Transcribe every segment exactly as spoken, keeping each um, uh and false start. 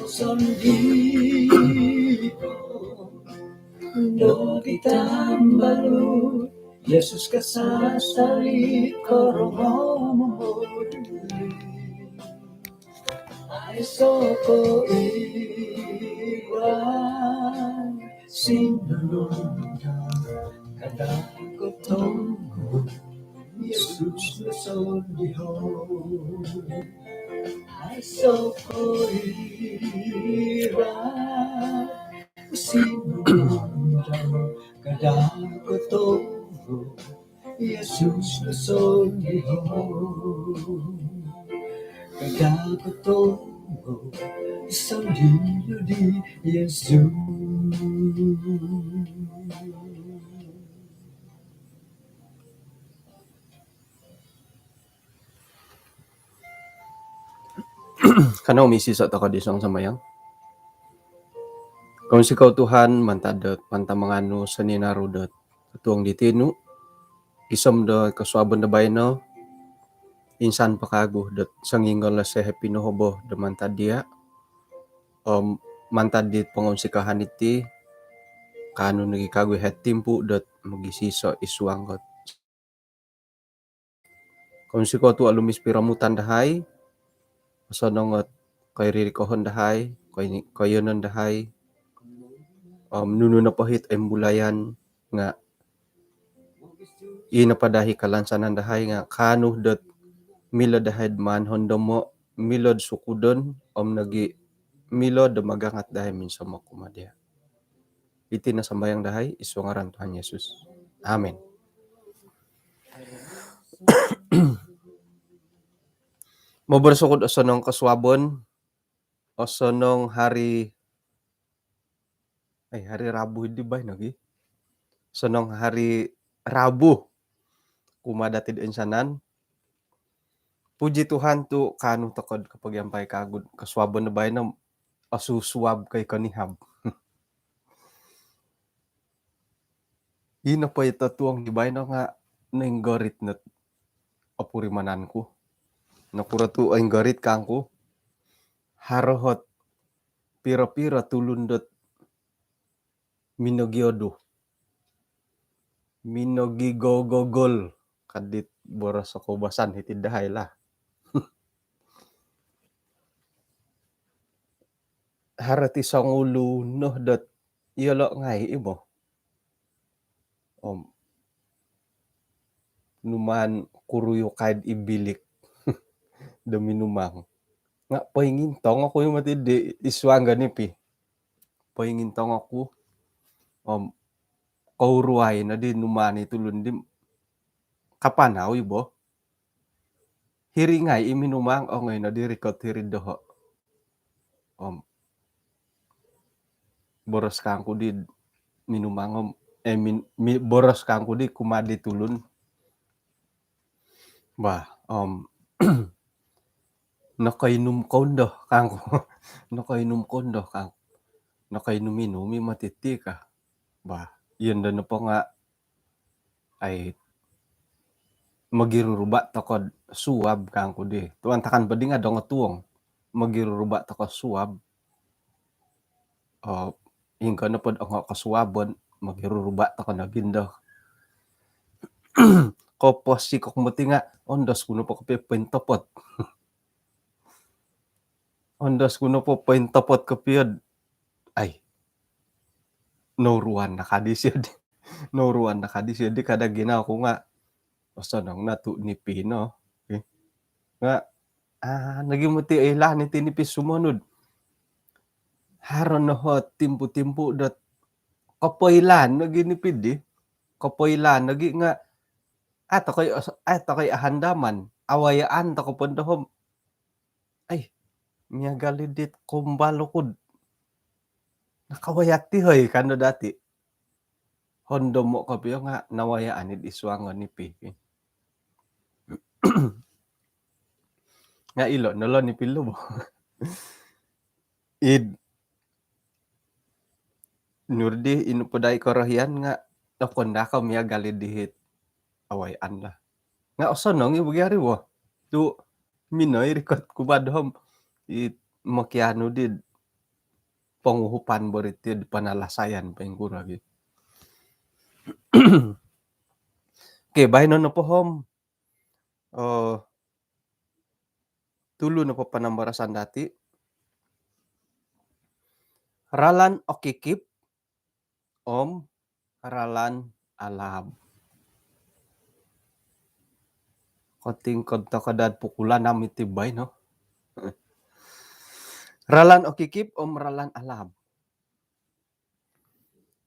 Sondii' nogi tambalut, Yesus kasasali' korongou momoduli. Aiso' ko iwal sinulunggaw, kada' ko tonggo, Yesus no sondiho'. Aiso' ko iwal sinulunggaw, kada' ko tonggo, Yesus no sondiho'. Kada' ko tonggo, sondii' no di Yesus. Kanou misiso' toko' di suang sambayang. Kounsikou Tuhan, mantad dot pantamanganu soninaru dot totuong di tinu', gisom do kosuabon do baino, insan po kagu dot songinggol o sehe' pinohobo do mantad diya', om mantad di pongunsikahan iti, kaanu nogi kagu ihat timpu' dot mogisiso' id suang dot. Kounsikou tu' olumis piromutan dahai, osonong ot koiririkohon dahai, koi-, koiyonon dahai, om nunu nopo hit oimbulayan nga' ii nopo dahai kalansanan dahai nga' kaanu dot milo dahai maan hondomo', milo'd sukudon, om nogi' milo do magangat dahai minsomok kumaa diya'. Iti no sambayang dahai id suang ngaran Tuhan Yesus. Amin. Moboros oku'd osonong kosuabon, osonong hari, ai, hari Rabu di baino gi. Osonong hari Rabu kumaa dati'd insanan. Puji Tuhan tu' kaanu toko'd kopogiampai kagu'd kosuabon do baino, osusuab koi konihab. Ino po i totuong di baino nga' noinggorit not opurimanan ku. Nokuro tu' oinggorit kangku, haro hot piro-piro tulun dot minogiodu, minogigogogol, kadit boros o koubasan hiti'd dahai lah. Haro ti songulun no dot iyolo' ngai' i bo. Om numaan kuruyukai'd id bilik do minumang. Nga' poingintong oku i moti di id suang ganipi. Poingintong oku. Om kouruai nodi numaan i tulun di kapanau i bo. Hiri ngai' i minumang, ongoi nodi rikot hiri'd doho'. Om boros kangku di minumang om, eh, min-, mi-, boros kangku di kumaa di tulun. Bah, om nokoinum kou ndo kangku. Nokoinum kou ndo kangku. Nokoinum-inum i moti ti ka. Bah, iyo ndo nopo nga' ai, mogiruruba' toko'd suab kangku di. Tu' antakan po di nga' dongotuong. Mogiruruba' toko'd suab. O, ingkaa nopod ongo kosuabon, mogiruruba' toko' nogi ndo. Koposikok moti nga', ondos ku nopo kopio pointopot. Ondos ku nopo pointopot kopio'd, ai, nouruan no kadi sio di. Nouruan no kadi sio di, kada' ginawo ku nga' osonong no tu' nipi no. Eh. Nga', ah, nogi moti oilaan iti nipi sumonud. Haro no hot timpu-timpu dot kopoilaan nogi nipi di. Kopoilaan nogi nga', ah, tokoi, ah, tokoi ahandaman. Awayaan toko' po ndo om. Ai, miagal i dit kombal oku'd nakawaya' ti hoi, ka ndo dati'. Hondomo' kopio nga' nawayaan id suang o nipi. Nga' ilo' no lo nipi lo bo. Id nurdi inu po dai korohian nga' okon daa ko' miagal i dihit awayaan lah. Nga' osonong i bo gia ri bo. Tu' minoi rikot ku bo do om i mokianu di ponguhupan bo ri ti di panalasayan poingkuro gi. Okey, baino nopo om, eh, tulu nopo panambarasan dati, ralan okikip om ralan alaab. Kotingkod toko daa pukulan om iti baino. Ralan okikip om ralan alaab.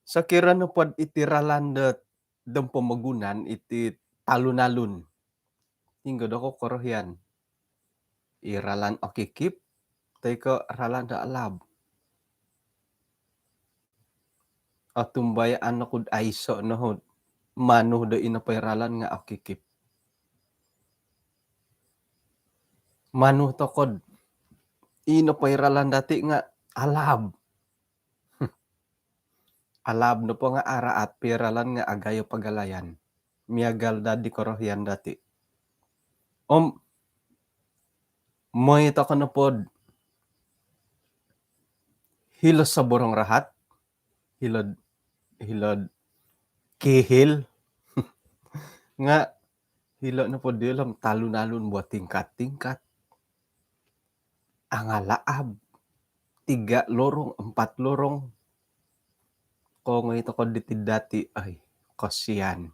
Sokiro nopo dot iti ralan do, do pomogunan iti talun-alun, hinggo do ko korohian? I ralan okikip toi ko ralan do alaab? Otumbayaan oku do aiso no ot manu do ino po i ralan nga okikip. Manu toko do ino po i ralan dati nga alaab. Alaab nopo nga araat po i ralan nga agayo pagalayan. Miagal daa di korohian dati. Om mooi toko nopo do hilo soborong rahat, hilo, hilo kihil, nga hilo nopo dilo om talun-alun bo tingkat-tingkat. Angalaab, tiga lorong, empat lorong. Kongoi toko diti dati, ai, kosian.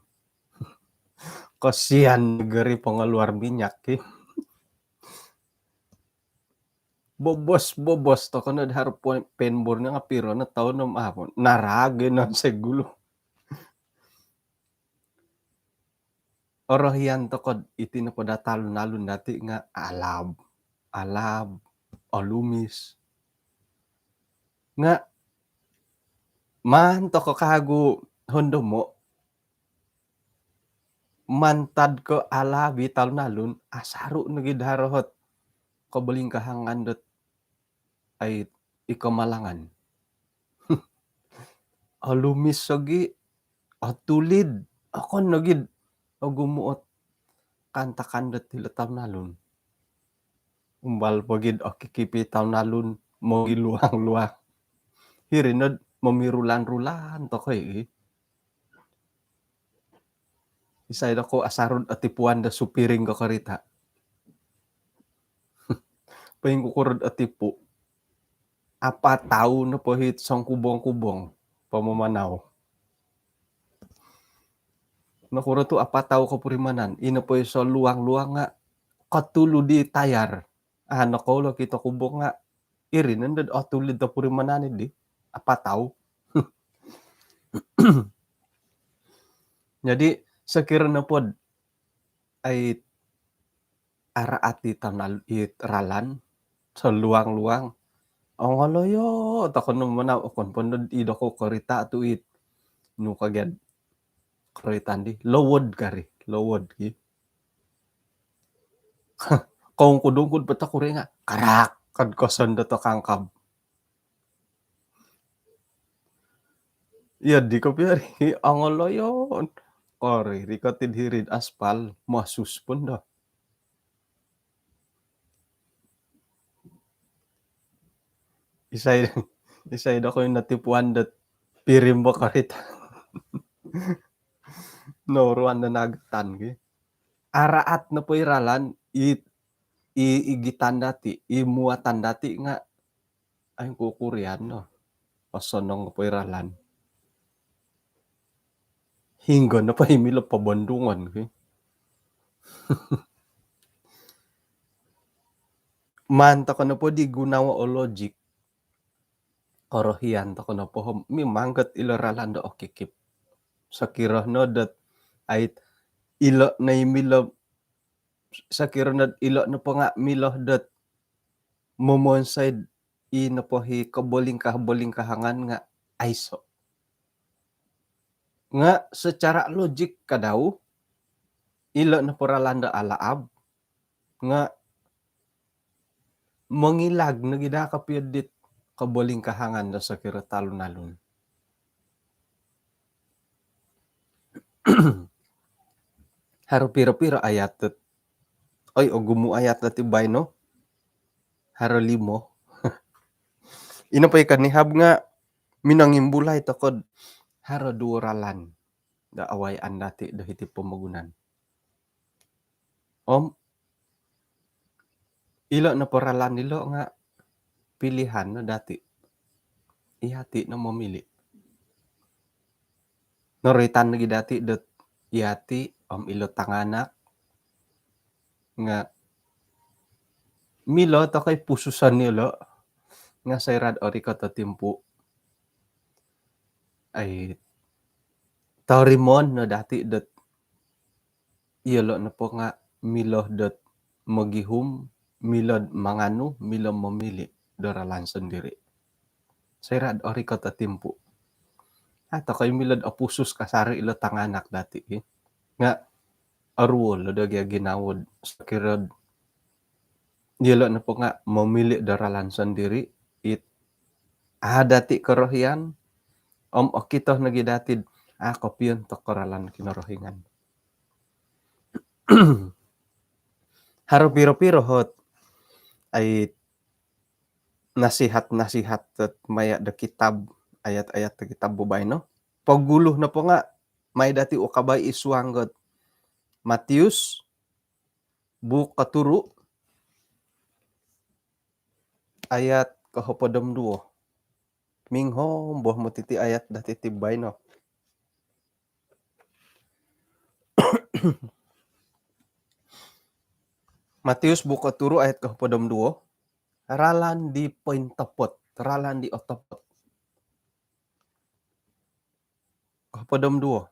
Kosian negeri pengeluar minyak, ki. Bobos, bobos toko no do haro po-, penbor nga piro no toun om apo. Naraag no segulu. Orohian toko do iti nopo do talun-alun dati nga alaab, alaab, olumis. Nga maan toko kagu hondomo, mantad ko alaab i talun-alun, asaru nogi do haro ot kobolingkahangan dot ai, i kamalangan. Olumis ogi, otulid, okon nogi do ogumu ot kaantakan dot hilo talun-alun. Umbal po gia do okikip i talun-alun, mogiluang-luang. Hiri no do momirulan-rulan toko i. Isai do ko asaru do otipuan do supiring ko korita? Poingkukuro do otipu? Apatau nopo it songkubong-kubong pamamanau. Nokuro tu apatau kopurimanan? Ino po i soluang-luang nga kotulud i tayar. Ah, nokoulok i tokubong nga iri nondo do otulid topurimanan di. Apatau. Jadi, sokiro nopo do ai araat i tanal-, i ralan, soluang-luang, ongoloyo toko no manau, okon po no do i doko korita tu it, nu ka gia do korita di, lowod kari, lowod ki. Kongkud-ongkud po tokuri nga, karak, kad kosondo tokangkab. Iya, di kopio ri, ongoloyo. Kori, rikot id hiri do aspal, mosus po ndo. Isai, isai doko i notipuan dot pirim bo korita. Noruan do nagatan ki. Araat nopo i ralan, i, i igitan dati, i muatan dati nga, ai, kukurian no. Osonong nopo i ralan, hinggo nopo i milo pobondungon ki. Maan toko nopo di gunawo o logik, korohian toko nopo om, mimang got ilo ralan do okikip. Sokiro no dot ai, ilo no i milo, sokiro no ilo nopo nga milo dot momonsoi do i nopo i kobolingkah-bolingkahangan nga aiso. Nga secara logik ka dau, ilo nopo ralan do alaab nga mongilag nogi daa kopio dit kobolingkahangan do sokiro talun-alun. Haro piro-piro ayat dot, oi, ogumu ayat dot i baino. Haro limo. Ino po i konihab nga' minongimbulai toko'd haro duo ralan do awayaan dati' do hiti pomogunan. Om ilo' nopo ralan ilo' nga' pilihan no dati'. Iyati' no momili'. Noroitan nogi dati' dot iyati' om ilo tanganak nga' milo tokoi pususon iyolo' nga' soira'd orikot o timpu', ai, torimoon no dati' dot iyolo' nopo nga' milo dot mogihum, milo'd manganu, milo momili' do ralan sondiri'. Soira'd orikot o timpu', a' tokoi milo'd opusus kasari' ilo tanganak dati' i. Nga' oruol o do gia ginawo'd sokiro'd iyolo' nopo nga' momili' do ralan sondiri', it a' dati' korohian om okito nogi dati'd a' kopiontok o ralan Kinorohingan. Haro piro-piro hot, ai, nasihat-nasihat dot maya' do kitab, ayat-ayat do kitab bo baino. Pogulu nopo nga' mai dati' ukabai i suang dot Matius, buuk koturu', ayat kohopod om duo. Minghombo moti ti ayat dati' ti baino. Matius buuk koturu' ayat kohopod om duo. Ralan di pointopot, ralan di otopot. Kohopod om duo.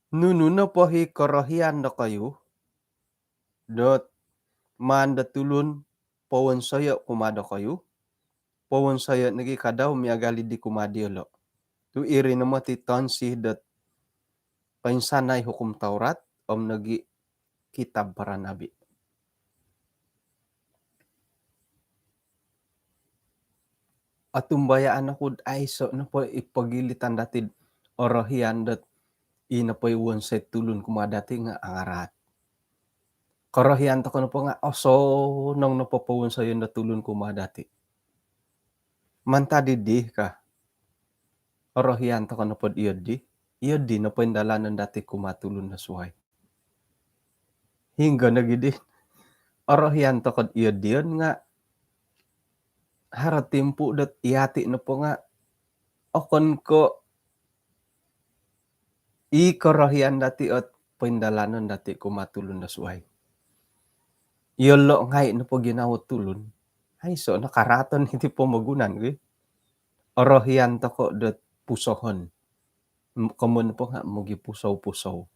Nunu nopo i korohian dokoyu dot maan do tulun powonsoyo' kumaa dokoyu, powonsoyo' nogi' kadau miagal iddi kumaa diyolo'. Tu' iri no moti tonsi dot koinsanai Hukum Taurat om nogi' kitab para nabi. Otumbayaan oku'd aiso' nopo i pogilitan dati'd orohian dot i nopo i wonsoi'd tulun kumaa dati' nga' angaraat. Korohian toko' nopo nga' osonong nopo powonsoyon do tulun kumaa dati'. Mantad iddi ka, orohian toko' nopod iyoddi, iyoddi nopo indalanon dati' kumaa tulun do suwai. Hinggo nogi' di, orohian toko'd iyoddi on nga' haro timpu' dot iyati' nopo nga' okon ko' i korohian dati' ot poindalanon dati' kumaa tulun do suwai. Iyolo' ngai' nopo ginawo'd tulun, aiso' no karaaton hiti pomogunan ki. Orohian toko' dot pusohon. Komoyon nopo nga' mogipusou-pusou.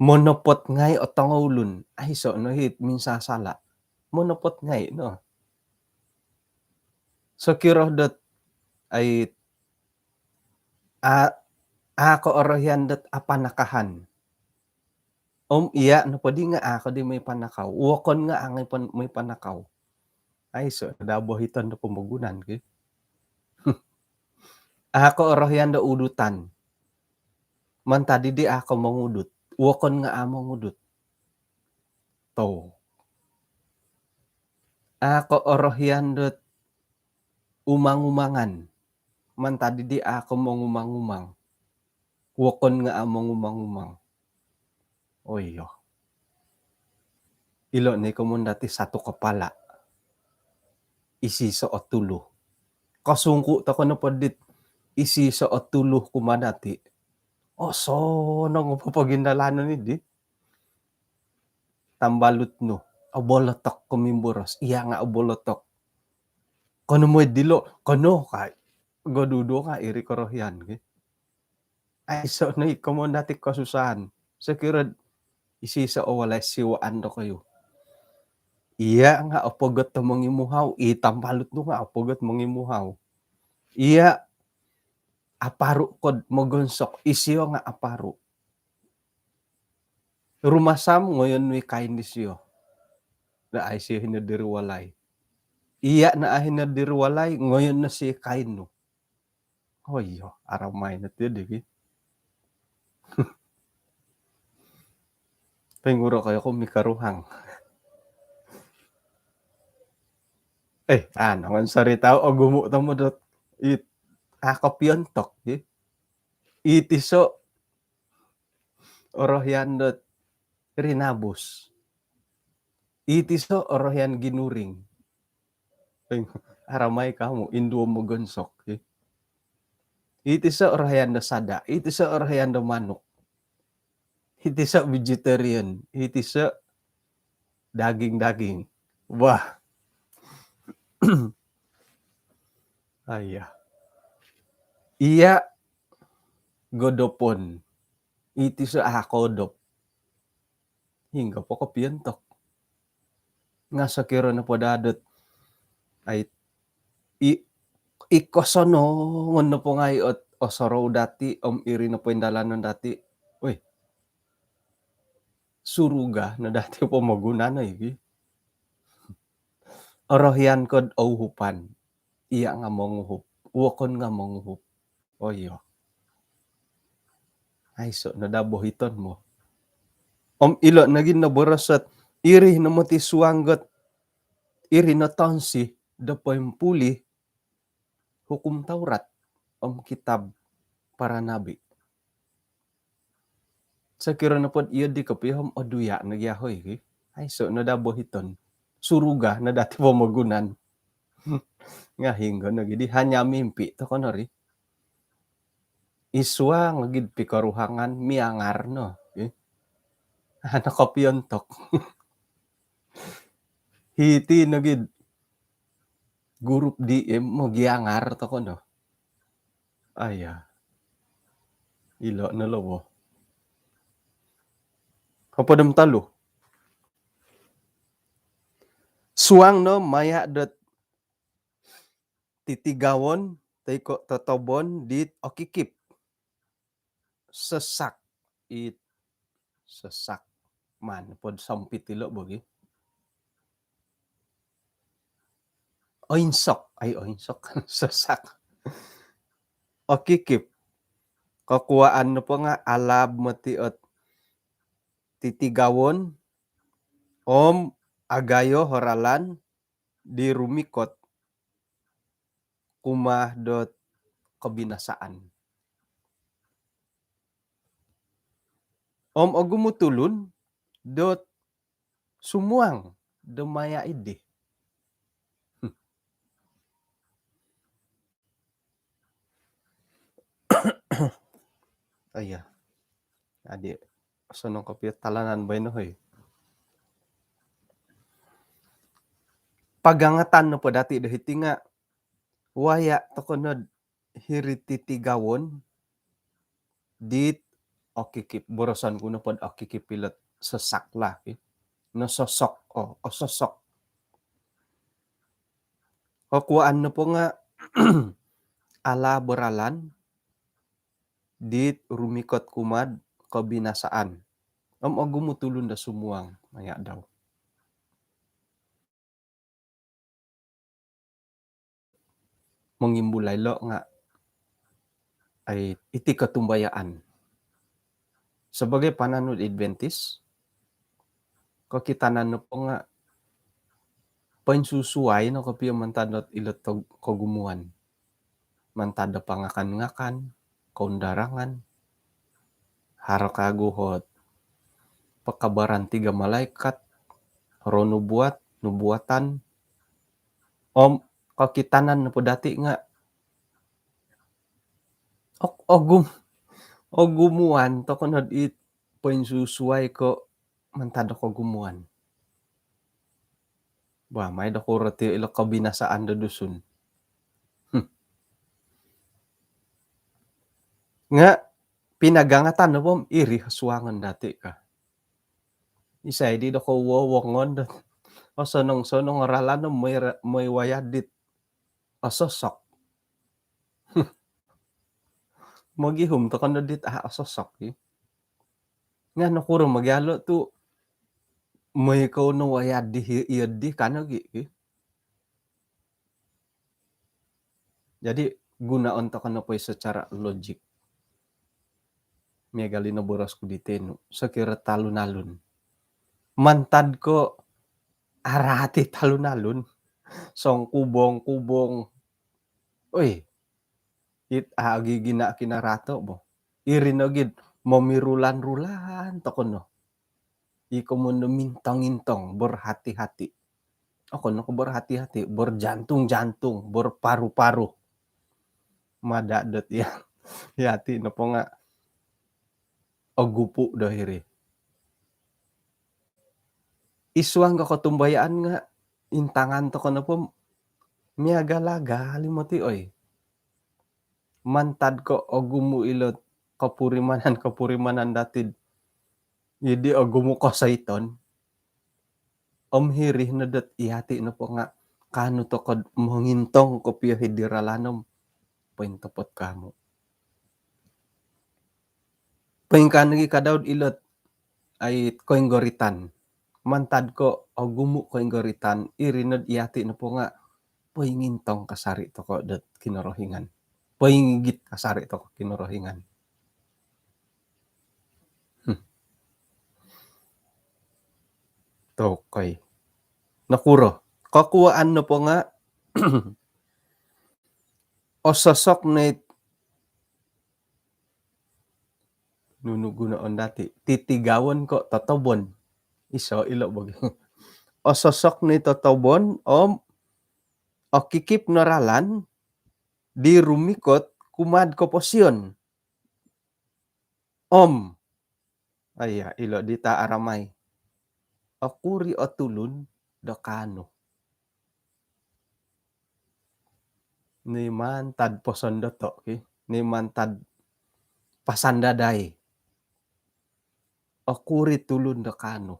Monopot ngai' o tongoulun, aiso' no hit minsasala'. Monopot ngai' no. Sokiro dot ai a, a' ko orohian dot apanakahan. Om iya' nopoddi nga' a' ko di moi panakau. Wokon nga' a' ngai' pon moi panakau. Aiso' daa bohiton do pomogunan ki. A' ko orohian do udutan. Mantad iddi a' ko mongudut. Wokon nga' a' mongudut. Tou. A' ko orohian dot umang-umangan. Mantad iddi a' ko mongumang-umang. Wokon nga' a' mongumang-umang. Oiyo. Ilo' ni komoyon dati' satu kepala, isiso' o tulu. Kosungku' toko' nopo dit isiso' o tulu kumaa dati', osonong o popogindalanon iddi. Tambalut nu, obolotok ko mimboros, iya' nga' obolotok. Kono moi dilo', kono kai. Goduduo nga' iri korohian ki. Aiso' no i komoyon dati' kosusaan. Sokiro'd isiso' o walai siwaan dokoyu, iya' nga' opogot o mongimuhau, i tambalut nu nga' opogot mongimuhau. Iya' aparu' ko'd mogonsok, isiyo nga' aparu'. Rumasam, ngoyon nu i kain disiyo. Na, a' isiyo hino'd diri walai. Iya' na a' hino'd diri walai, ngoyon no si kain nu. Oiyo, aramai no tiyo di ki. Poingkuro koyo ko mikoruhang. Eh, ano ngan sori tau ogumu' tomod dot it, a' kopiontok, i. Iti so' orohian dot rinabus. Iti so' orohian ginuring. Aramai kamu induo mogonsok, i. Iti so' orohian do sada', iti so' orohian do manuk. Iti so' vegetarian, iti so' daging-daging. Wah. Aiya. Iya' godopon. Iti so' a' koodop. Hinggo po kopiontok. Nga' sokiro nopo daa dot ai, i, i kosonongon nopo ngai' ot osorou dati' om iri nopo indalanon dati'. Woi. Suruga no dati' pomogunan, oi, ki. Orohian ko'd ouhupan. Iya' nga' monguhup. Wokon nga' monguhup. Oh, iyo. Aiso' no daa bohiton mo. Om ilo' nogi' no boros ot iri no moti suang got, iri no tonsi do poimpulih Hukum Taurat om kitab para nabi. Sokiro nopod iyo di kopio om oduya' nogi' ahoi, ki. Aiso' no daa bohiton. Suruga no dati' pomogunan. Nga' hinggo nogi' di, hanya mimpi toko' no ri. I suang nogi'd pikoruhangan miangar no, eh. Ano kopiontok. Hiti nogi'd grup D M mogiangar toko' no. Aiya. Ilo' no lo bo. Hopod om tolu. Suang no maya' dot titigawon toi ko' totobon dit okikip. Sesak it, sesak. Maan pod sompit ilo' bo gi. Oinsok, ai oinsok. Sesak. Okikip. Kokuwaan nopo nga' alaab moti ot titigawon om agayo o ralan di rumikot kumaa dot kobinasaan. Om ogumu' tulun dot sumuang do maya' iddi. Aiya. Adi', osonong kopio talanan baino, hoi. Pagangatan nopo dati' do hiti nga' waya' toko' nod hiri titigawon dit okikip. Boroson ku nopod okikip ilot sesak lah, ki. Nososok, oh, ososok. Kokuwaan nopo nga' alaab o ralan dit rumikot kumaa'd kobinasaan. Om ogumu' tulun do sumuang maya' dau. Mongimbulai lo' nga' ai iti kotumbayaan. Sabagai pananud Adventist, kokitanan nopo nga' poinsusuwai no kopio mantad dot ilo tog-, kogumuan. Mantad do pangakan-ngakan, koundarangan, haro kagu hot pekabaran tiga malaikat, roh nubuat, nubuatan, om kokitanan nopo dati' nga' og-, ogum-, ogumuan toko' nod it poinsusuwai ko' mantad do kogumuan. Bah, mai do kuro ti ilo kobinasaan do Dusun. Hmm. Nga' pinagangatan nopo om iri suangon dati' ka. Isai di do kowowongon do osonong-sonong o ralan om moi ra-, moi wayad dit ososok. Mogihum toko' no dit a' ososok, i. Nga' nokuro mogialo' tu' moi kou no wayad di hi-, iyo di kano gi, i. Jadi, gunaon toko' nopo i secara logik. Miagal ino boros ku di tenu, sokiro talun-alun. Mantad ko' araat i talun-alun. Songkubong-kubong. Oi, it agi gina kinarato bo. Iri nogi'd momirulan-rulan toko no. Iko mondo mintong-intong, berhati-hati. Okon no ko berhati-hati, berjantung-jantung, berparu-paru. Mada dot ya, yati nopo nga ogupu do hiri. Isuang ko kotumbayaan nga intangan toko nopo miagal-agal i moti oi. Mantad ko ogumu ilo kopurimanan-kopurimanan dati'd idi ogumu kosoiton. Om hiri no dot yati nopo nga kaanu toko'd mongintong kopio hiri ralan om pointopot ko amu. Poingkaa nogi ka Daud ilot ai koinggoritan. Mantad ko ogumu koinggoritan, iri nod yati nopo nga poingintong kasari toko dot Kinorohingan. Poingigit kasari toko Kinorohingan. Hmm. Tokoi. Nokuro? Kokuaan nopo nga ososok no it nunu gunoon dati. Titigawon ko totobon. Iso ilo bogi. Ososok no it totobon om okikip no ralan di rumikot kumaa'd koposion. Om. Aiya, ilo di ta aramai. Okuri o tulun do kaanu. Ni mantad posondoto ki. Ni mantad pasandadai. Okuri tulun do kaanu.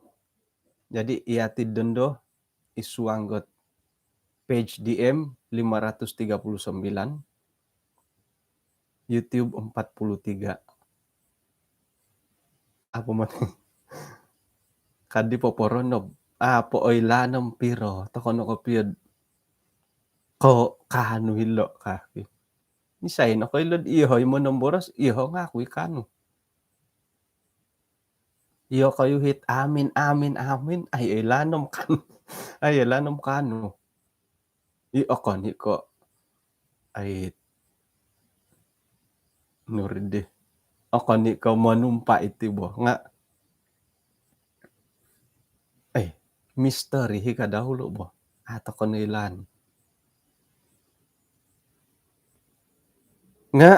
Jadi, yati dondo isuang got page D M lima ratus tiga puluh sembilan, YouTube empat puluh tiga. Apa mati? Kadi poporonob. Apa oilaan om piro? Toko no kopio'd ko kaanu hilo ka. Isai no koilo iyoho i monomboros, iyoho ngaku i kaanu. Iyokoyu hit amin, amin, amin. Ai, oilaan om kaanu. Ai, oilaan om kaanu. I okon i ko. Ai, nuridi. Okon i ko monumpa iti bo. Nga. Ai, misteri hi ka dahulu bo. Atau kono ilaan. Nga,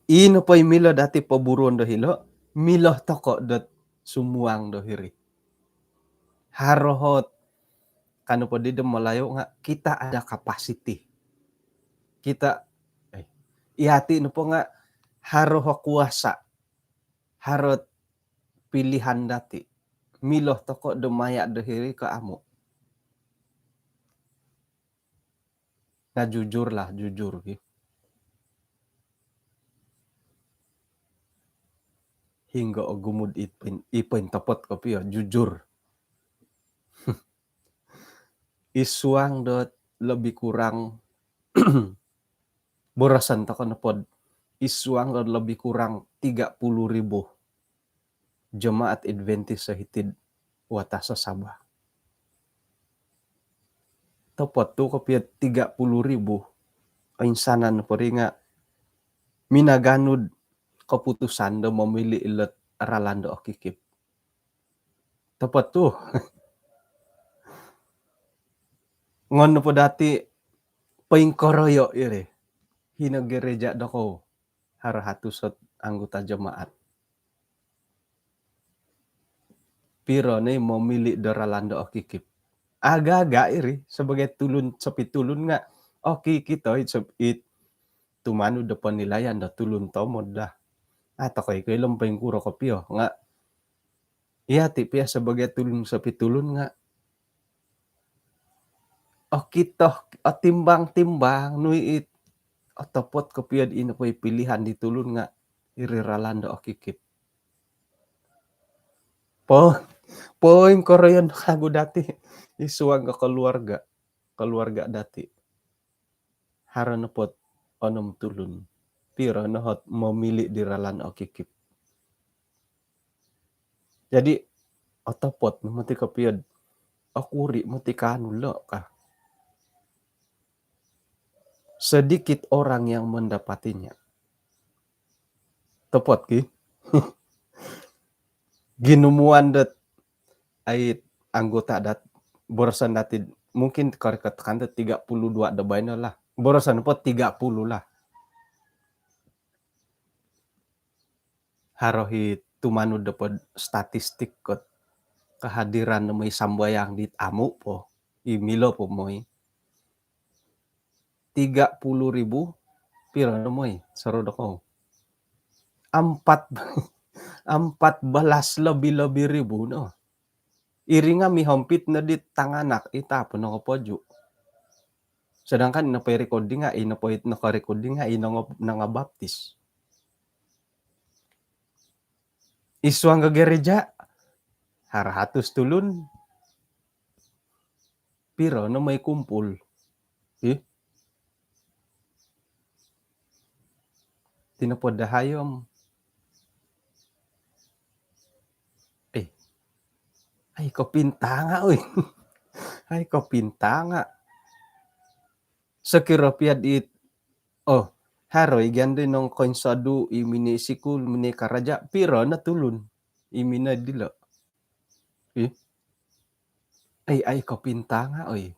ino po i milo dati poburuon do hilo, milo toko dot sumuang do hiri. Haro hot, kanu po di do Malayu nga, kita ada kapasiti. Kita, eh, yati nopo nga, haro ho kuasa, haro pilihan dati. Milo toko do maya do hiri ko amu. Nah, jujur lah, jujur ki. Hinggo ogumud ipin, ipin topot kopio, jujur. Isuang dot lebih kurang boroson toko nopod, isuang dot lebih kurang tiga puluh ribu jemaat Adventist sahitid watas Sabah. Topot tu kopio tiga puluh ribu insanan po ri nga minaganud keputusan do memilih ilot ralan do okikip. Topot tu. Ngon po dati poingkoroyo iri. Hino gereja dokou. Haro hatus ot anggota jemaat. Piro ni momili do ralan do okikip. Aga-aga iri sebagai tulun, sopi tulun nga okikito it, it tumanud do penilaian do tulun tomod dah. Atau koi koi lom poingkuro kopio nga Iya ti pia sebagai tulun sopi tulun nga okito, otimbang-timbang nui it otopot kopio di ino poi pilihan di tulun nga iri ralan do okikip. Po, poingkoroyon kagu dati isuang ko keluarga, keluarga dati. Haro nopot onom tulun. Piro nohot momili di ralan okikip. Jadi otopot no moti kopio, okuri moti kaanu lo ka. Sedikit orang yang mendapatinya. Topot ki. Ginumuan dot ai anggota dat boroson dati mungkin korikot kan tu tiga puluh dua do baino lah. Boroson po tiga puluh lah. Haro hi tumanud dopod statistik kot kehadiran no moi sambayang dit amu po. I milo po moi. Tiga puluh ribu, piro no moi? Soro dokou. Ampat, ampat belas lebih-lebih ribu no. Iri nga mihompit no di tanganak, ita po no kopoju. Sedangkan ino po i recording nga, ino po i, no recording nga, ino nangabaptis. Isuang ke gereja, haro hatus tulun. Piro no moi kumpul? Ih. Tinopod dahai om. Eh. Ai kopintanga, oi. Ai kopintanga. Sokiro piad it. Oh, haro i gian di nong koinsodu i mini sikul, mini karaja, piro no tulun i mini dilo. Ih. Ai, ai kopintanga, oi.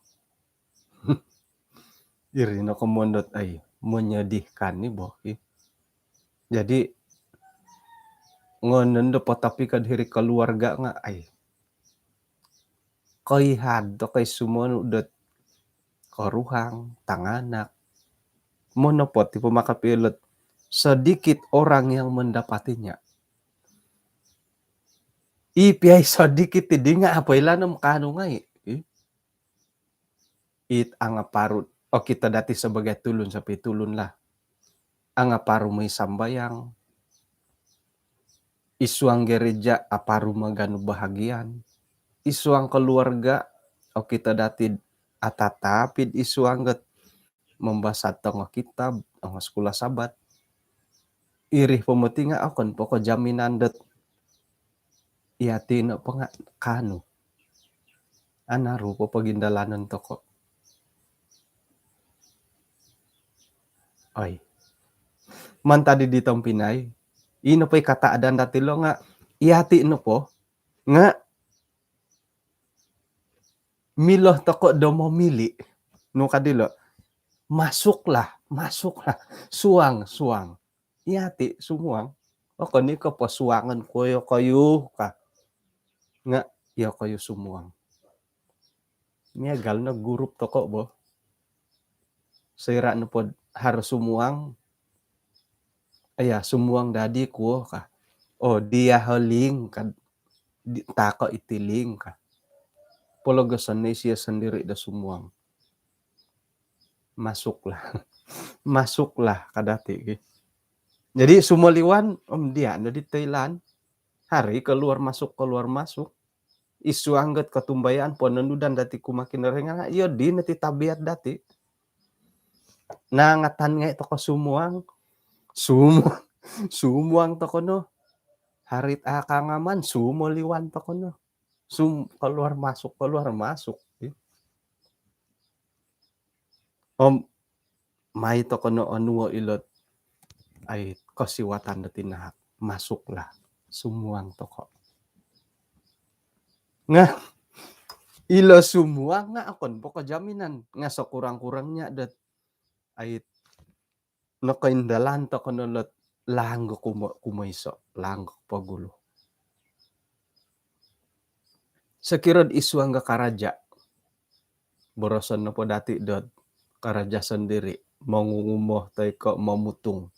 Iri no komondot, ai, menyedihkan ni bo, ih. Jadi, ngonon do potopikod hiri keluarga nga, ai. Koihad do koi sumonu dot koruhang, tanganak. Monopot i po makapilot sedikit orang yang mendapatinya. I piai sedikit i dinga apo ilan om kanu ngai. Ih. It angaparu, okito dati sebagai tulun, sapi tulun lah. Angaparu moi sambayang. Isuang gereja aparu maganu bahagian. Isuang keluarga, okito dati atatapid isuang got membasat tongo kitab, tongo sekolah Sabat. Iri po moti nga okon po ko jaminan dot iyati no po nga kanu. Anaru po pogindalanon toko. Oi. Mantad di tompinai, ino po i kata adan dati lo nga iyati no po nga milo toko do momili. Nu kadilo, masuklah, masuklah. Suang, suang. Iyati sumuang. Okon i ko posuangon koyo koyu ka. Nga iyo koyu sumuang. Miagal no gurup toko bo. Soira nopod haro sumuang. Aya, sumuang dadi kuo ka. Oh, dia heling ka. Di, tako iti ling ka. Pologoson no isio sondiri do sumuang. Masuklah. Masuklah ka dati ki. Jadi sumoliwan om dia no di toilaan. Hari keluar masuk, keluar masuk. Isuang got kotumbayaan ponondudan dati kumaa Kinorohingan nga iyo di no ti tabiat dati. Nangatan ngai toko sumuang. Sumuang. Sumuang toko no. Harit akangaman, sumoliwan toko no. Sum, keluar masuk, keluar masuk. Om mai toko no onuo ilot ai kosiwatan do tinahak. Masuklah. Sumuang toko. Nga ilo sumuang nga okon po ko jaminan. Nga sekurang-kurangnya dot ai nokoindalan toko no lot langgo kumo, kumoiso, langgo pogulu. Sokirod isuang ga karaja. Boroson nopo dati dot karaja sondiri, mongungumo toi ko momutung.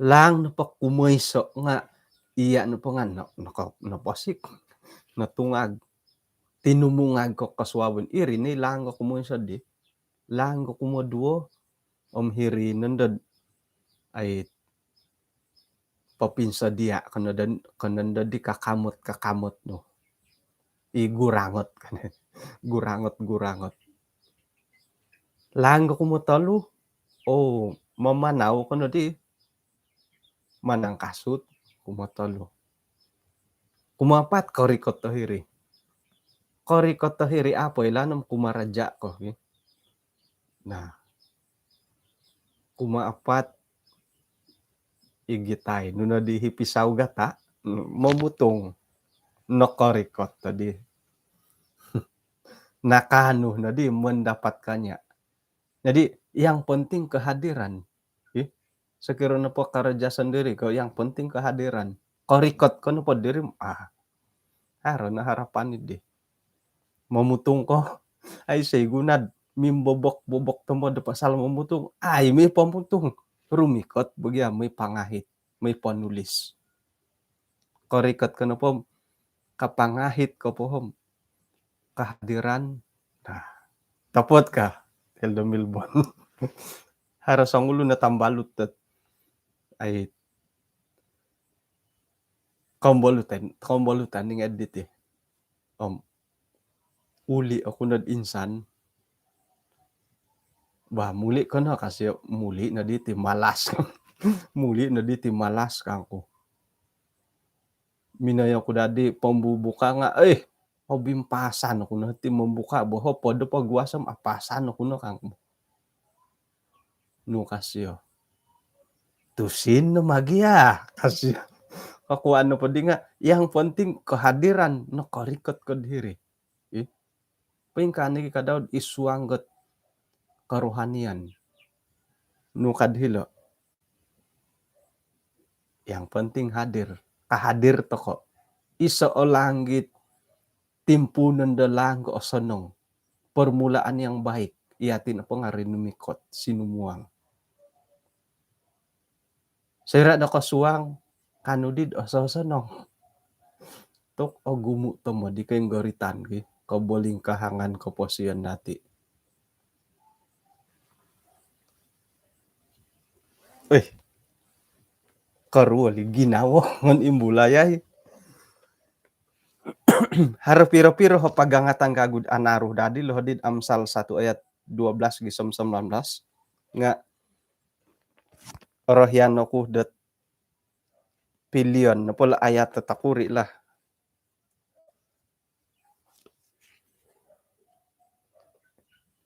Laang nopo kumoiso nga iya nopo nga no, no, noposik, notungag, tinumungag ko kosuabon. Iri ni laang ko kumoiso di. Laang ko kumoduo, om hiri nondo dot ai popinsodia ko nondo, ko nondo di kakamot-kakamot no. I gurangot kan. Gurangot-gurangot. Laang ko kumotolu, oh, mamanau ko no di manangkasut, kumotolu. Kumoapat, korikot do hiri. Korikot do hiri apo ilaan om kumaraja ko, ki. Nah, kumaapat, igitai nu no di hipisau gata, momutung, nokorikot tadi. Nakaanu no di mendapatkannya. Jadi, yang penting kehadiran. Ih, sekiranya po kerja sendiri ko, yang penting kehadiran. Korikot ko nopo diri, ah, haro no harapan di. Momutung ko, ai, sai gunad mimbobok-bobok tomod pasal momutung. Ai, moi pomutung. Rumikot bagi, moi pangahit, moi ponulis. Korikot ko nopo, kapangahit ko po om kehadiran. Nah, topot ka, Elder Milbon? Haro songulun no tambalut dot, ai, kombolutan, kombolutan ning edit, eh. Om, uli oku nod insan. Bah, muli ko no, ka sio, muli no diti malas. Muli no diti malas, kangku. Minoi oku dadi pembubuka nga, eh, hobi ampasan oku no ti membuka, boho podo po guasam ampasan oku no, kangku. Nu, ka sio, tusin no magia, ka sio. Kakuan no podi nga, yang penting kehadiran, nokorikot ko diri. Ih. Poingkaa nogi ka dau id suang dot kerohanian. Nu kad hilo. Yang penting hadir. Kahadir toko. Iso o langit, timpuunon do laang ko osonong. Permulaan yang baik. Iyati nopo nga rinumikot, sinumuang. Soira do kosuang, kaanu di ososonong. Tu ogumu tomod i koinggoritan ki, kobolingkahangan koposion dati. Eh, koruol i ginawo ngon imbulai ai. Haro piro-piro o pagangatan kagu anaru dadi lo hodi'd Amsal satu ayat dua belas gisom sembilan belas. Nga orohian oku dot pilion nopo lo ayat do tokuri lah.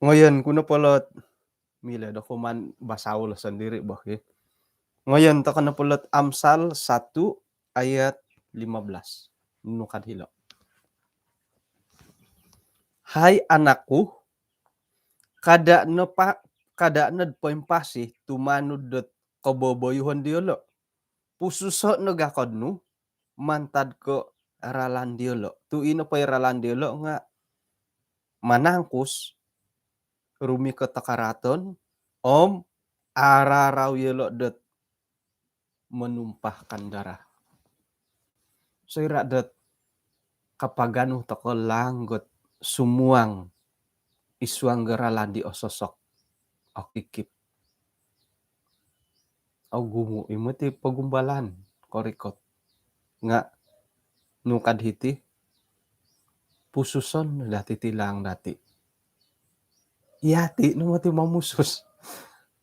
Ngoyon ku nopo lo, milo do kuman basao lo sendiri boh, ki. Ngoyon toko nopo lo Amsal satu ayat lima belas. Nu kad hilo. Hai anakku, kada no pa-, kada no poimpasi tumanud dot koboboyuhon diolo. Pususo no gakod nu mantad ko ralan diolo. Tu ino po i ralan diolo nga manangkus, rumikot o karaaton, om ararau yolo dot menumpahkan darah. Soira dot kapaganu toko laang dot sumuang id suang do ralan di ososok, okikip. Ogumu i moti pogumbalan, korikot. Nga nu kad hiti, pususon dati ti laang dati. Iyati no moti momusus.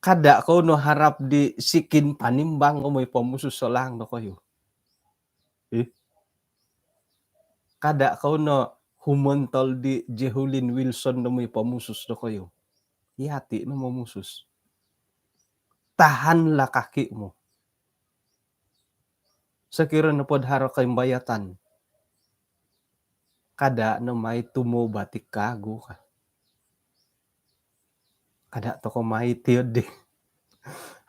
Kada kou no harap di Sikin Panimbang ko moi pomusus o laang dokoyu. Ih. Kada kou no humontol di Jehulin Wilson do moi pomusus dokoyu. Iyati no momusus. Tahanlah kakimu. Sokiro nopo do haro koimbayatan, kada no mai tumobat i kagu ka. Kada toko mai tiodi.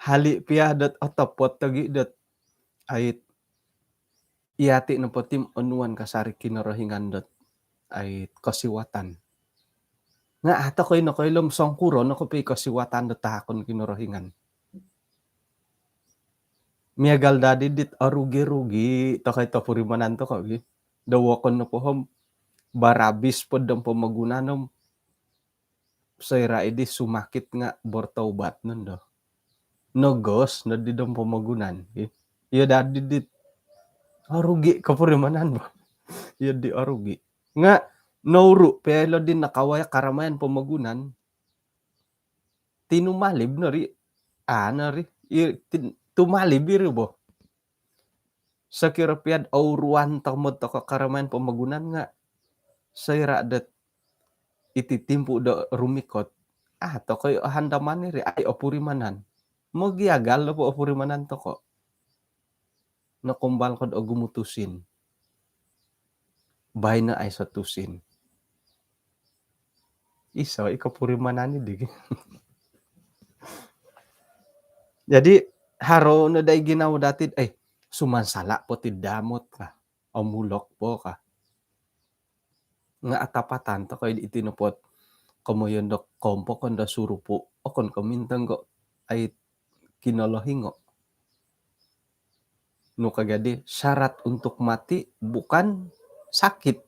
Hali pia dot otopot togi dot ait, iyati nopo ti om onuan kasari Kinorohingan dot ait kosiwatan. Nga a toko i nokoilo om songkuro no kopio i kosiwatan dot tahakon Kinorohingan. Miagal dadi dit orugi-rugi toko i topurimanan toko gi. Do wokon nopo om barabis po dom pomogunan om soira idi sumakit nga bertaubat nondo. Nogos nodi dom pomogunan, ki. Iyo dadi dit orugi kopurimanan bo. Iyo di orugi. Nga nouru pia ilo di nakawaya karamayan pomogunan, tinumalib no ri, a no ri, i, tin-, tumalib iri bo. Sokiro pia'd ouruan tomod toko karamayan pomogunan nga soira dot iti timpu do rumikot, Ah, toko' i' ohandaman iri, ai opurimanan. Mogiagal nopo opurimanan toko'. Nokumbal ko'd ogumu' tusin. Baino aiso' tusin. Iso' i' kopurimanan i' digi. Jadi, haro no dai ginawo dati'd, eh, sumansala' po ti damot ka. Omulok po ka. Nga' atapatan toko' id iti nopo't komoyon do kompokon do surupu', okon ko' mintong ko' ai kinolohingo'. Nu ka jadi, syarat untuk mati bukan sakit.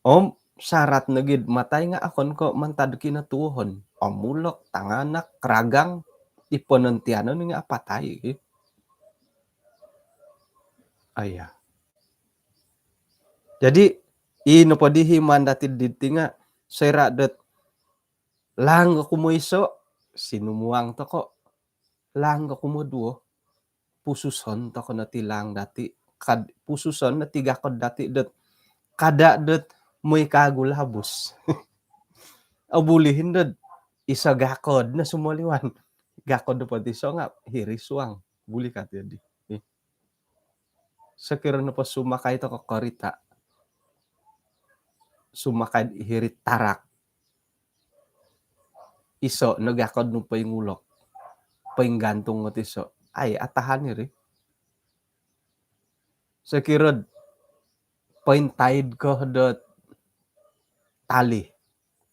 Om syarat nogi'd matai nga' okon ko' mantad kinotuohon. Omulok, tanganak, ragang, i ponontianon nga' apatai. Aya. Jadi, i nopo di himan dati diti nga', soira' dot laang o kumoiso', sinumuang toko'. Laang o kumoduo, pususon toko' no ti laang dati. Kad, pususon no ti gakod dati dot, kada' dot moi kaagu labus. Obulihin dot iso gakod no sumoliwan. Gakod nopo ti iso nga' hiri suang. Buli ka ti di. Sokiro nopo sumakai toko' korita', sumakai hiri'd tarak, iso' no gakod nu poingulok, poinggantung ot iso', ai atahan iri. Sokiro'd pointaid ko dot tali,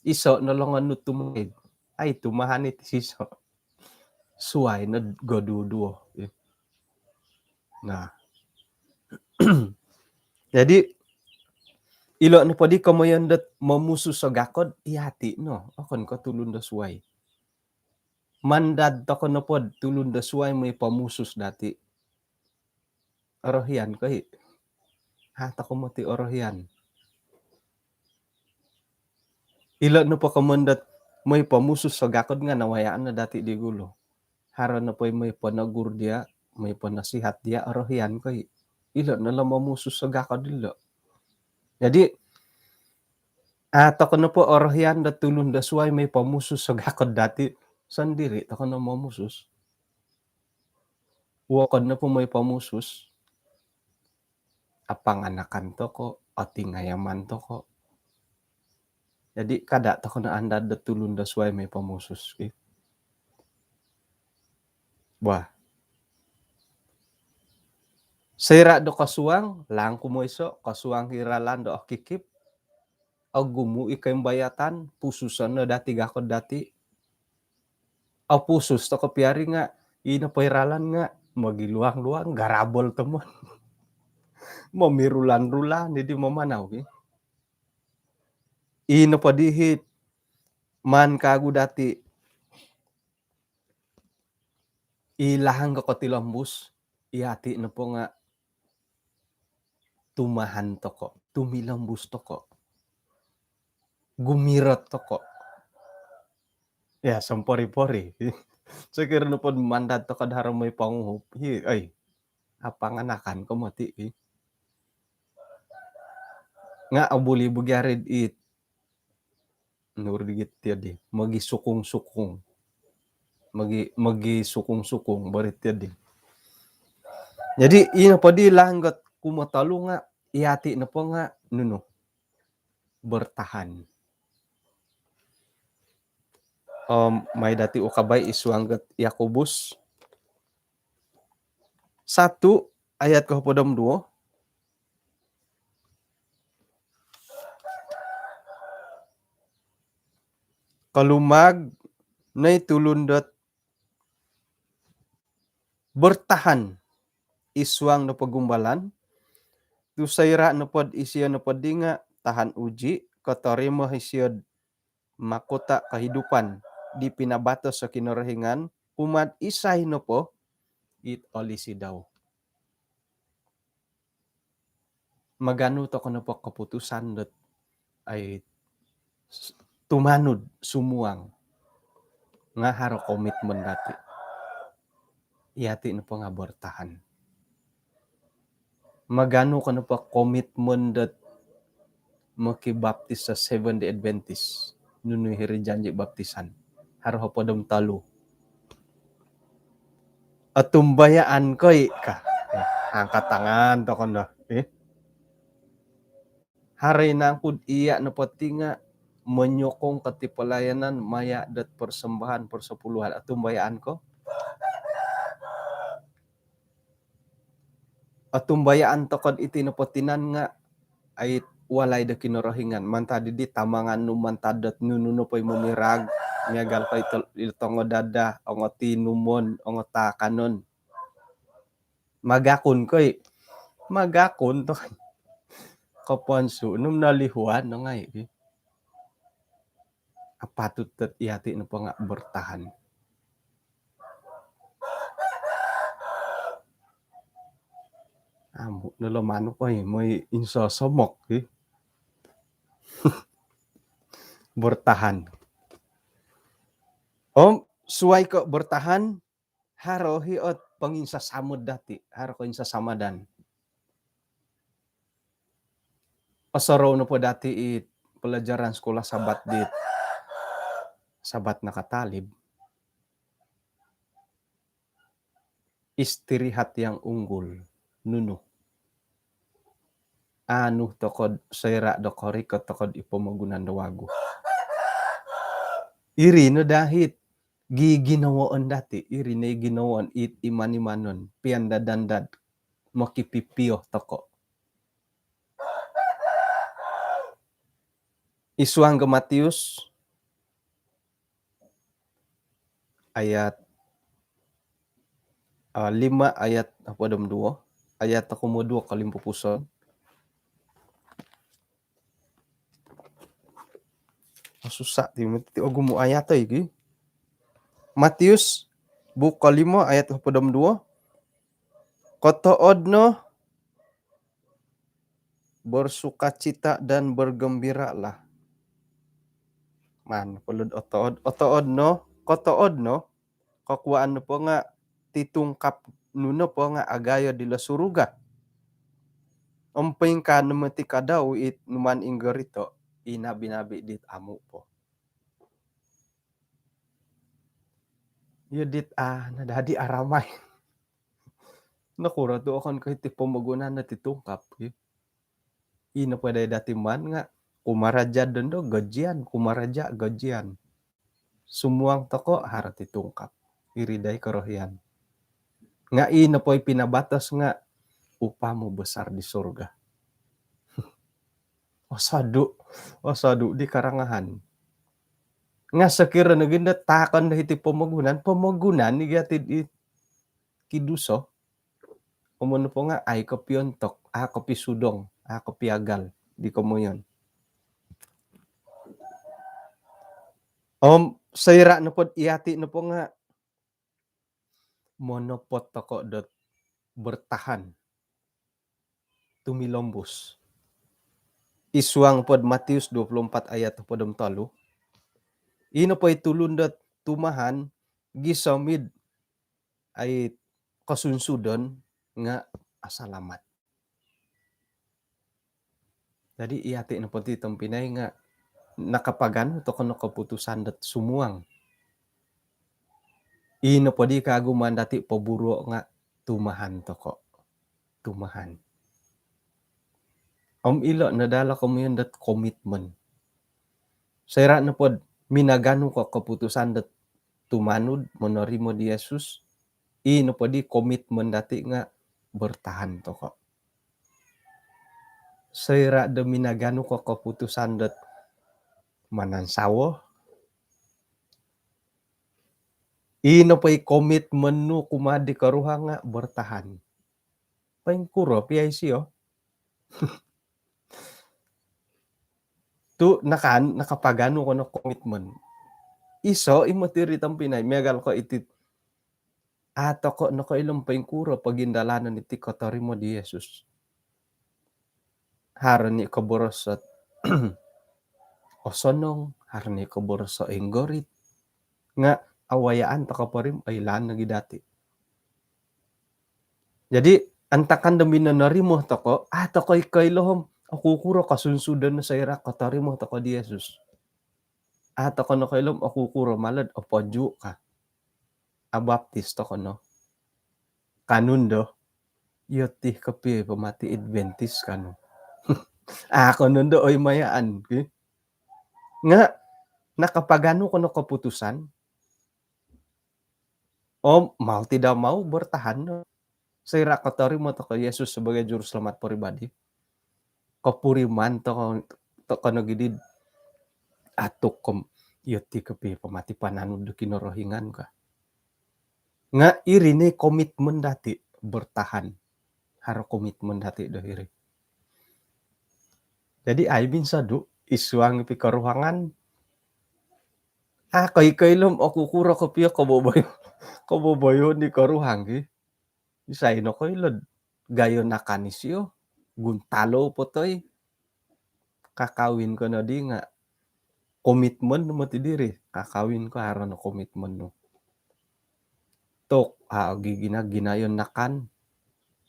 iso' no longon nu tumaid, ai tumahan it iso'. Suwai no goduduo. Nah. Jadi, ilo' nopo di komoyon dot momusus o gakod, iyati' no. Okon ko' tulun do suwai. Mandad toko' nopo'd tulun do suwai moi pomusus dati', orohian ko i'? Ha, toko' moti orohian. Ilo' nopo komoyon dot moi pomusus o gakod nga' nawayaan no dati' di gulu. Haro nopo i moi ponogur diya', moi ponasihat diya', orohian ko i'? Ilo' no lo momusus o gakod ilo'. Jadi, a' toko' nopo orohian do tulun do suwai moi pomusus o gakod dati', sondiri' toko' no momusus. Wokon nopo moi pomusus, apanganakan toko', otingayaman toko'. Jadi, kada' toko' no andad do tulun do suwai moi pomusus, ki. Wah. Soira' do kosuang, laang kumoiso', kosuang i ralan do okikip, ogumu' i koimbayatan, pususon no dati' gakod dati'. Opusus toko' piya ri nga', ino po i ralan nga' mogiluang-luang, garabol tomon. Momirulan-rulan, jadi mamanau, ki. Ino po di hit maan kaagu dati' i laang ko kotilombus, iyati' nopo nga' tumahan toko', tumilombus toko', gumirot toko'. Ya, sompori-pori. Sokiro nopo'd mandad toko'd haro moi ponguhup, hi, oi, apanganakan ko moti, hi. Nga' obuli bo gia ri'd it nuri git tiyo di, mogisukung-sukung. Mogi, mogisukung-sukung bo ri tiyo di. Jadi, ino po di laang got kumotolu nga', iyati' nopo nga' nunu, bertahan. Om, mai dati' ukabai i suang got Yakobus satu ayat kohopod om duo. Kolumag no i tulun dot bertahan i suang do pogumbalan, tu' soira' nopo'd isio nopo di nga' tahan uji, kotorimo isio'd makota' kehidupan di pinabatos o Kinorohingan kumaa'd isai nopo it olisi dau. Maganu toko' nopo keputusan dot ai s-, tumanud sumuang nga' haro komitmen dati'. Iyati' nopo nga' bertahan. Maganu ko nopo komitmen dot mokibaptis sa Seventh Day Adventist. Nunu hiri janji baptisan? Haro hopod om tolu. Otumbayaan ko i' ka. Eh, angkat tangan tokou no. Eh. Haro i' nangku dot iya' nopo ti nga' menyokong kati pelayanan maya' dot persembahan persepuluhan? Otumbayaan ko? Otumbayaan tokou dot iti nopo tinan nga' ai walai do Kinorohingan. Mantad di tamangan nu, mantad dot nunu nopo i momirag, miagal ko i tongo dada, ongo tinumon, ongo taakanon. Magakun ko i'. Magakun tokou. Koponsu' nu nolihuan no ngai' ki. Apatut dot iyati' nopo nga' bertahan. Amu' no lo manuk oi, moi insosomok ki. Bertahan. Om suwai ko' bertahan, haro hi ot ponginsasamod dati', haro koinsasamadan. Osorou nopo dati' i pelajaran sekolah Sabat dit Sabat nakatalib, istirahat yang unggul, nunu? Anu tokou dot soira' do korikot tokou dot i pomogunan do wagu. Iri no daa hit giginawoon dati', iri no i ginawoon it iman-imanon, piandad-andad, mokipipio tokou. I suang ko Matius ayat, ah, lima ayat hopod om duo, ayat tokou mo duo kolimpupuson. Osusa' ti, ti ogumu' ayat oi ki. Matius buuk kolimo ayat hopod om duo. Kotood no, bersukacita dan bergembiralah. Maan po lod otood, otood no, kotood no, kokuaan nopo nga' titungkap nu nopo nga' agayo dilo suruga. Om poingkaa no moti kadau it numaan inggorito' i nabi-nabi dit amu' po. Iyo dit, ah, nadadi aramai. Nokuro tu' okon ko hiti pomogunan no titungkap ki. Ino po dai dati maan nga' kumaraja' dondo gajian, kumaraja' gajian. Sumuang tokou haro titungkap. Iri dai korohian. Nga' ino po i pinabatos nga' upamu besar di surga. Osodu', osodu' di karangahan. Nga' sokiro nogi ndo taakon do hiti pomogunan, pomogunan i gia ti di kiduso. Om nopo nga' ai kopiontok, a' kopisudong, a' kopiagal di komoyon. Om soira' nopo dot iyati' nopo nga' monopot tokou dot bertahan, tumilombus. I suang po dot Matius dua puluh empat ayat hopod om tolu. Ino po i tulun dot tumahan gisom id ai kosunsudon nga' asalamat. Jadi iyati' nopo ti tompinai nga' nakapaganu tokou no koputusan dot sumuang. Ino po di kaagu maan dati' poburuo' nga' tumahan tokou. Tumahan. Om ilo' no daa lo komoyon dot komitmen. Soira' nopo dot minaganu ko koputusan dot tumanud, monorimo di Yesus, ino po di komitmen dati' nga' bertahan tokou. Soira' do minaganu ko koputusan dot manansawo, ino po i komitmen nu kumaa di koruhang nga' bertahan. Poingkuro pia isio? Tu' nakan, nakapaganu ko no komitmen. Iso' i moti ri tompinai, miagal ko iti, a' tokou nokoilo poingkuro pogindalanon iti kotorimo di Yesus. Haro ni' koboros ot osonong, haro ni' koboros ot inggorit. Nga' awayaan tokou po ri om oilaan nogi dati'. Jadi antakan do minonorimo tokou, a' tokou i koilo om okukuro kosunsudon soira' kotorimo tokou di Yesus. A' toko no koilo om okukuro malad opoju' ka. Abaptis toko no. Kanu ndo, iyo ti kopio i pamati Adventist kanu. A' kanu ndo oi mayaan ki. Nga' nakapaganu ko no keputusan, om mau tidak mau bertahan no. Soira' kotorimo toko Yesus sebagai juruselamat peribadi, kopuriman toko, toko no gidi, atuk om iyo ti kopio i pamati pananud do Kinorohingan ka. Nga' iri ni komitmen dati' bertahan. Haro komitmen dati' do hiri. Jadi ai minsodu' id suang pikoruhangan, a' koi koilo om okukuro kopio koboboyo, koboboyoon di koruhang ki. Isai no koilo'd gayo nakan isio, guntalo po toi. Kakawin ko nodi nga' komitmen nu moti diri. Kakawin ko haro no komitmen nu. Tok, a' gigina-ginayon nakan.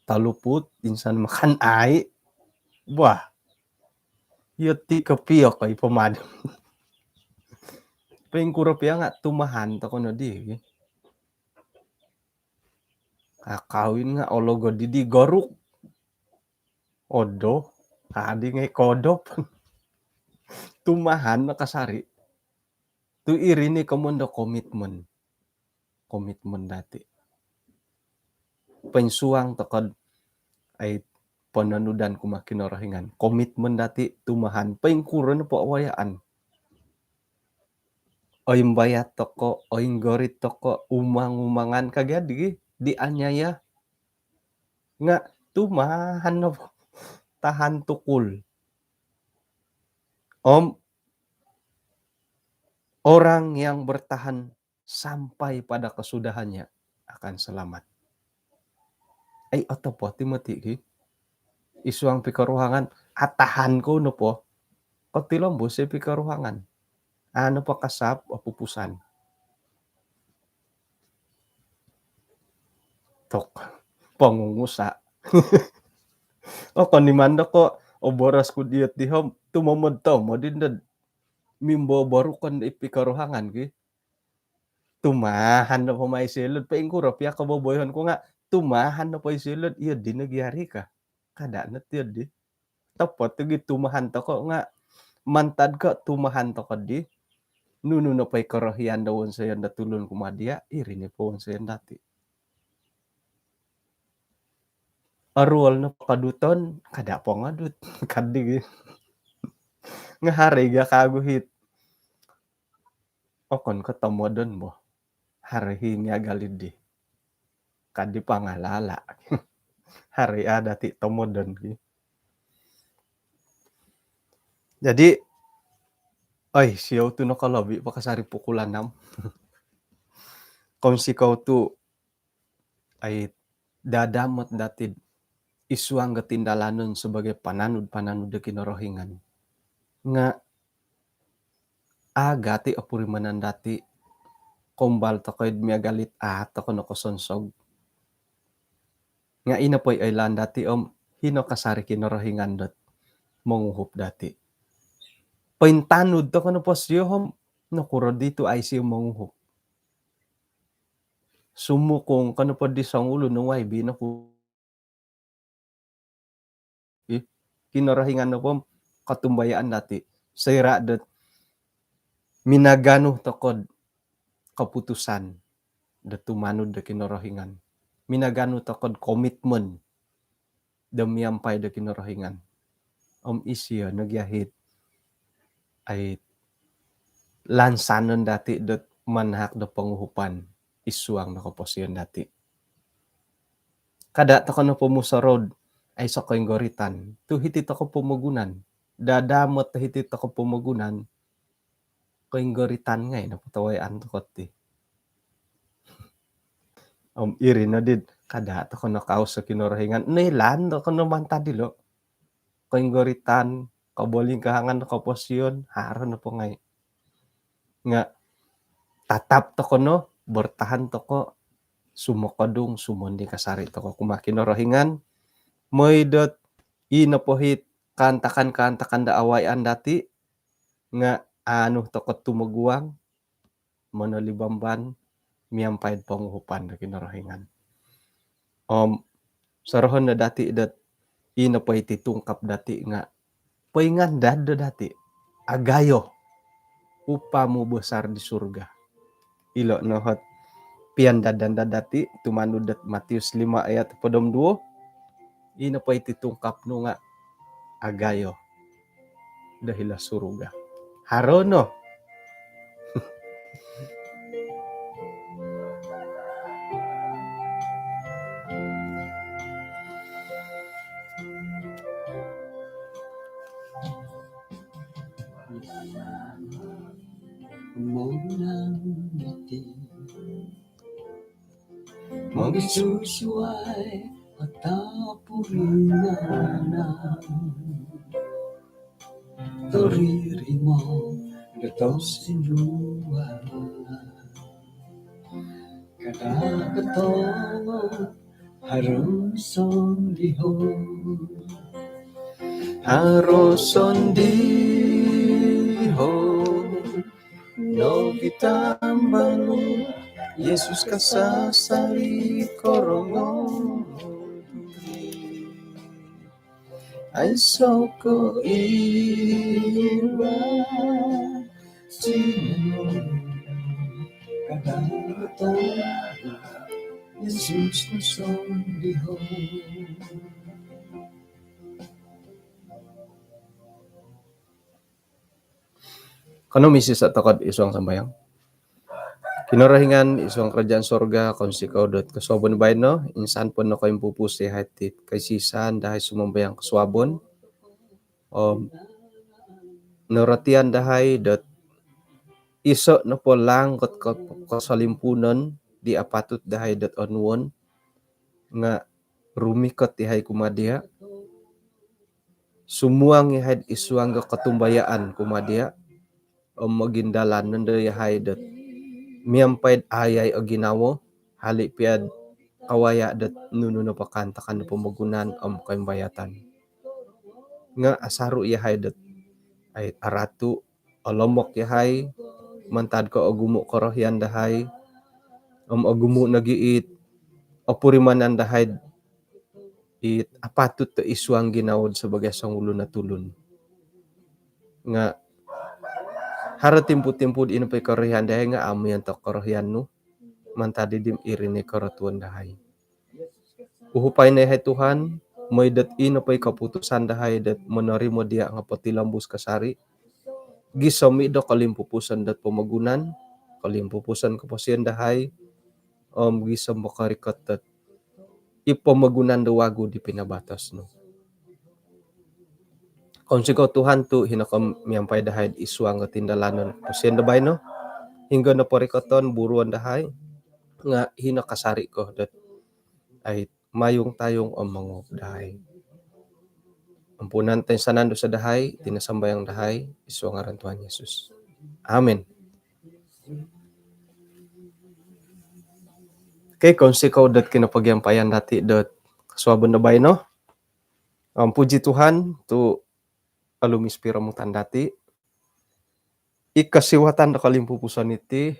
Taluput, insan makan ai'. Wah. Iyo ti kopio ko i pamati. Poingkuro pia nga' tumahan toko nodi. Kakawin nga' ologod di goruk. Odo, adi ngai' kodop. Tumahan no kasari. Tu iri ni komoyon do komitmen. Komitmen dati'. Poinsuang toko'd ai pananudan kumaa Kinorohingan. Komitmen dati' tumahan. Poingkuro nopo awayaan. Oimbayat toko', oinggorit toko', umang-umangan ka gia di, dianiaya. Nga' tumahan nopo. Tahan tukul. Om orang yang bertahan sampai pada kesudahannya akan selamat. Ai, otopot i moti ki. Id suang pikoruhangan, atahan kou nopo, kotilombus i pikoruhangan. A' nopo kasap, opupusan. Tok, pongungusa'. Okon i mando ko' oboros ku diyo ti om, tumomod-tomod i ndo'd mimboborukon i pikoruhangan ki. Tumahan nopo mai silo'd, poingkuro pia koboboyoon ku nga' tumahan nopo i silo'd, iyo di nogi ari ka. Kada' no tiyo di. Topot nogi tumahan toko' nga' mantad ko' tumahan toko' di, nunu nopo i korohian do wonsoyon do tulun kumaa diya', iri ni po wonsoyon dati'. Oruol nopo koduton, kada' pongodut. Kadi gi. Nga' haro i gia kagu hit. Okon ko' tomodon bo. Haro i miagal iddi. Kadi pangalala'. Haro i a' dati' tomodon ki. Jadi, oi, siou tu nokolobi po kasari pukul anam. Kounsikou tu ai dadamot dati'd id suang kotindalanon sebagai pananud-pananud do Kinorohingan. Nga' a' gati' opurimanan dati', kombal toko'd miagal it a' toko' nokosonsog. Nga' ino po i oilaan dati' om hino kasari Kinorohingan dot monguhup dati'. Pointanud toko' nopo sio om nokuro di tu' ai sio monguhup. Sumukung ko nopo di songulun o Y B noku. Ih, Kinorohingan nopo om kotumbayaan dati'. Soira' dot minaganu toko'd koputusan do tumanud do Kinorohingan. Minaganu toko'd komitmen do miampai do Kinorohingan. Om isio nogi ahit ai lansanon dati' dot manahak do ponguhupan id suang do koposion dati'. Kada' toko' nopo musorou'd aiso' koinggoritan. Tu' hiti toko' pomogunan. Dadamot hiti toko' pomogunan. Koinggoritan ngai' nopo tawayaan toko' ti. Om iri noddi'd kada' toko' nokauso Kinorohingan. Noilaan toko' no mantad dilo'. Koinggoritan, kobolingkahangan, koposion, haro nopo ngai'. Nga' tatap toko' no, bertahan toko', sumokodung, sumonding kasari' toko' kumaa Kinorohingan. Moi dot i nopo hit kaantakan-kaantakan do awayaan dati', nga' anu tokou tumoguang, monolibamban miampai'd ponguhupan do Kinorohingan. Om sorohon no dati' dot ino po iti tungkap dati' nga' poingandad do dati', agayo, upamu besar di surga. Ilo' no ot piandadan dati' tumanud dot Matius lima ayat hopod om duo. Ino po iti tungkap nu nga' agayo do hilo' surga. Haro no. Mogisusuai atapuringanan, toririmo do tosinduan. Kada' kotongo haro sondiho', haro sondiho'. Nogi tambalut Yesus kasasari korongou diri. Aiso' ko' iba sino kadang to Yesus no sondiho'. Kanou misisa' toko'd isuang sambayang. Kinorohingan isuang karajaan sorga, kounsikou dot kosuabon baino, insan po nokoimpupus iyahai ti kaisisaan dahai sumambayang kosuabon. Om norotian dahai dot iso' nopo langkot ko-, kosolimpunon di apatut dahai dot onuon nga' rumikot iyahai kumaa diya'. Sumuang iyahai'd isuang do kotumbayaan kumaa diya'. Om mogindalan nondo iyahai dot miampai'd ayai o ginawo, hali' piya'd kawaya' dot nunu nopo kaantakan do pomogunan om koimbayatan. Nga' asaru' iyahai dot ai aratu' olomok iyahai mantad ko' ogumu' korohian dahai om ogumu' nogi' it opurimanan dahai'd it apatut do isuang ginawo'd sabagai songulun o tulun. Nga' haro timpu-timpu'd ino po i korohian dahai nga' amu' iyontok korohian nu mantad iddi iri no i korotuon dahai. Uhupai no iyahai Tuhan, moi dot ino po i koputusan dahai dot monorimo diya' nga' potilombus kasari'. Gisom i' do kolimpupuson dot pomogunan, kolimpupuson koposion dahai, om gisom mokorikot dot i pomogunan do wagu di pinabatos nu. Kounsikou Tuhan tu' hino ko miampai dahai'd isuang do tindalanon koposion do baino. Hinggo nopo rikoton buruon dahai, nga' hino kasari' ko dot ai mayung-tayung om monguhup dahai. Ampunan toinsanan dosa dahai, iti no sambayang dahai, isuang ngaran Tuhan Yesus. Amin. Okey, kounsikou dot kinopogiampayan dati' dot kosuabon do baino. Om puji Tuhan tu' olumis piromutan dati'. I kosiwatan do kolimpupuson iti,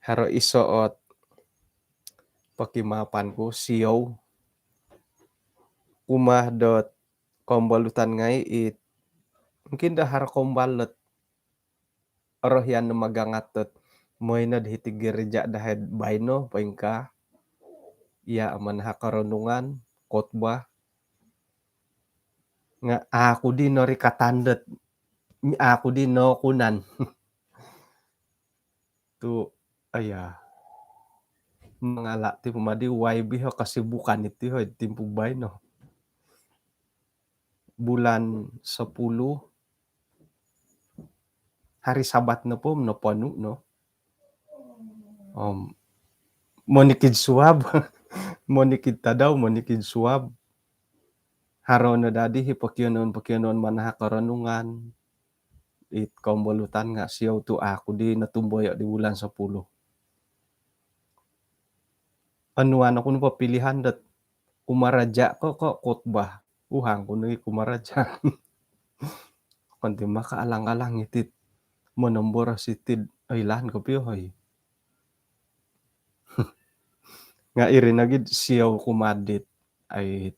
haro iso' ot pokimaapan ku, siou. Kumaa dot kombolutan ngai' it, mungkin do haro kombal dot orohian do magangat dot moi nod hiti gereja' dahai'd baino poingkaa. Iya' manahak koronungan, khotbah. Nga' aku di norikatan dot, aku di nokunan. Tu', aya, mangala' ti pama di Y B ho kesibukan iti ho, timpu baino. Bulan sepuluh, hari Sabat nopo, noponu' no. Om monikid suab, monikid tadau, monikid suab. Haro no dadi hi pokionuon-pokionuon manahak koronungan. It kombolutan nga' siou tu' aku di notumboyo' di bulan sepuluh. Onuan oku nopo pilihan dot kumaraja' ko' ko' khotbah. Uhang ku nogi kumaraja'. Okon ti maka alang-alang iti monomboros iti'd oilaan kopio, hoi. Nga' iri nogi'd siou kumaa dit ai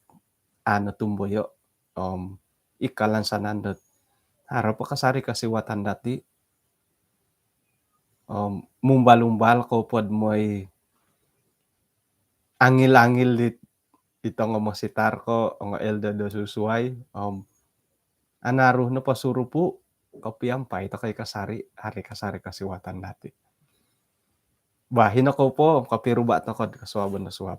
ano tumboyo', om i kalansanan dot haro po kasari' kosiwatan dati', om mumbal-umbal kou pod moi angil-angil dit, dit ongo mositar ko, ongo elder do susuai, om anaru nopo surupu', kopiampai toko i kasari', haro i kasari' kosiwatan dati'. Bahi no kou po, kopiruba' toko'd kosuabon do suab.